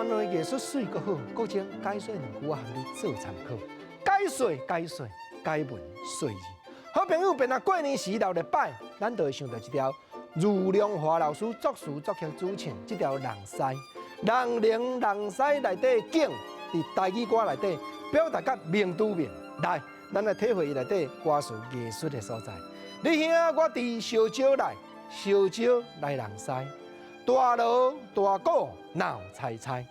灣的藝術媠閣好，國政解說兩句，我含你做參考。解說解說解文說字，好朋友變啊過年時鬧熱擺，咱就會想著這條余良華老師作詞作曲主唱這條人師，人靈人師內底景，佇台語歌內底表達甲名拄面。來，咱來體會伊內底歌詞藝術的所在。你兄我佇燒焦來，燒焦來人師。大鑼大鼓鬧猜猜，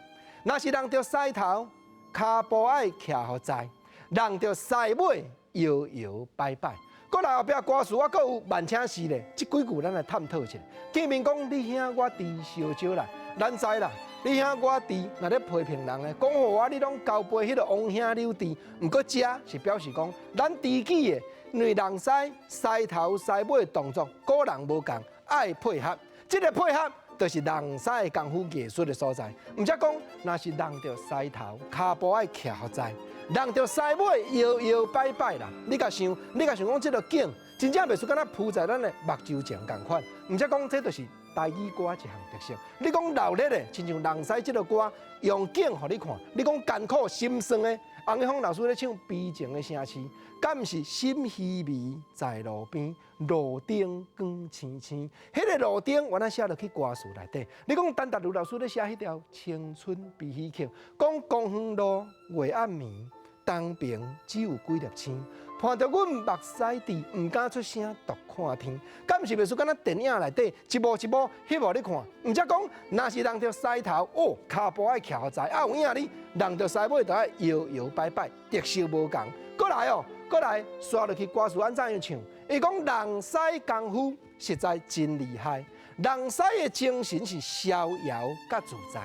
若是人著獅頭，跤步愛徛予在；人著獅尾，搖搖擺擺。閣來後壁歌詞，我閣有萬請示咧，這幾句咱來探討一下。見面講你兄我佇燒焦來，咱知啦。你兄我弟若咧批評人咧，講予我你攏交陪彼个王兄柳弟，毋過這是表示講咱知己的，因為人師獅頭獅尾動作，個人無仝，愛配合，這個配合就是人師的功夫藝術的所在。毋則講，若是人著獅頭，跤步愛徛予在；人著獅尾，搖搖擺擺啦。你共想，你共想講這个景，真正袂輸敢若浮在咱的目睭前仝款。毋則講，這就是台語歌一項特色。你講鬧熱的，親像人師這个歌，用景予你看。你講艱苦心酸的，洪一峰老師咧唱悲情的城市，敢毋是心稀微在路邊，路燈光星星。彼个路燈，原來寫落去歌詞內底。你講陳達如老師咧寫彼條青春悲喜曲，講公園路月暗暝，東爿只有幾粒星，伴著阮目屎滴，毋敢出聲，獨看天。敢毋是袂輸敢若電影內底一幕一幕翕予你看？毋則講，若是人著獅頭，哦，跤步愛徛予在，啊有影你人著獅尾，就愛搖搖擺擺，特色無仝。閣來哦，閣來刷落去歌詞按怎樣唱？伊講人師功夫實在真厲害，人師的精神是逍遙佮自在。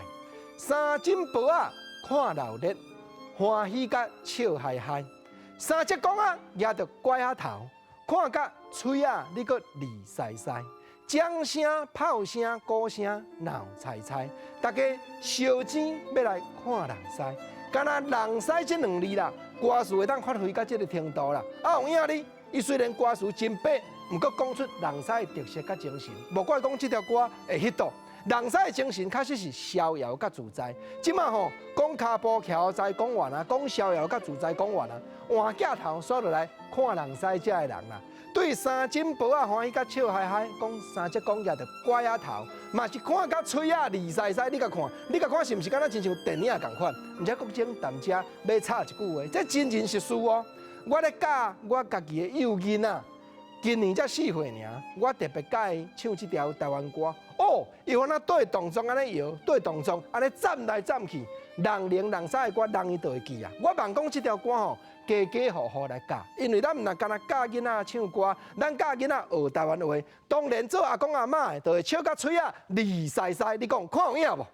三針婆仔看鬧熱，歡喜佮笑嗨嗨。三隻公仔舉著拐仔頭，看甲喙仔你閣膩師師。掌聲、炮聲、鼓聲鬧猜猜，大家燒錢欲來看人師，敢若人師這兩字啦，歌詞會當發揮到這个程度啦。啊有影哩，伊雖然歌詞真白，毋過講出人師的特色佮精神，無怪講這條歌會彼度。人師的精神確實是逍遙佮自在。這馬吼講跤步徛在講完啊，講逍遙佮自在講完啊，換鏡頭煞落來看人師這个人啦。對三針婆仔歡喜佮笑嗨嗨，講三隻公舉著拐仔頭，嘛是看甲喙仔膩師師。你共看，你共看是毋是敢若親像電影仝款？毋知國政踮遮欲插一句話，這真人實事哦。我咧教我家己的幼囡仔，今年才4歲爾，我特別教伊唱這條台灣歌。哦，伊有按對動作按呢搖，對動作按呢站來站去，人靈人師的歌，人伊就會記啊。我望講這條歌吼，家家戶戶來教，因為咱毋若干焦教囡仔唱歌，咱教囡仔學台灣話。當然做阿公阿嬤的，就會笑甲喙仔膩師師。你講看有影無？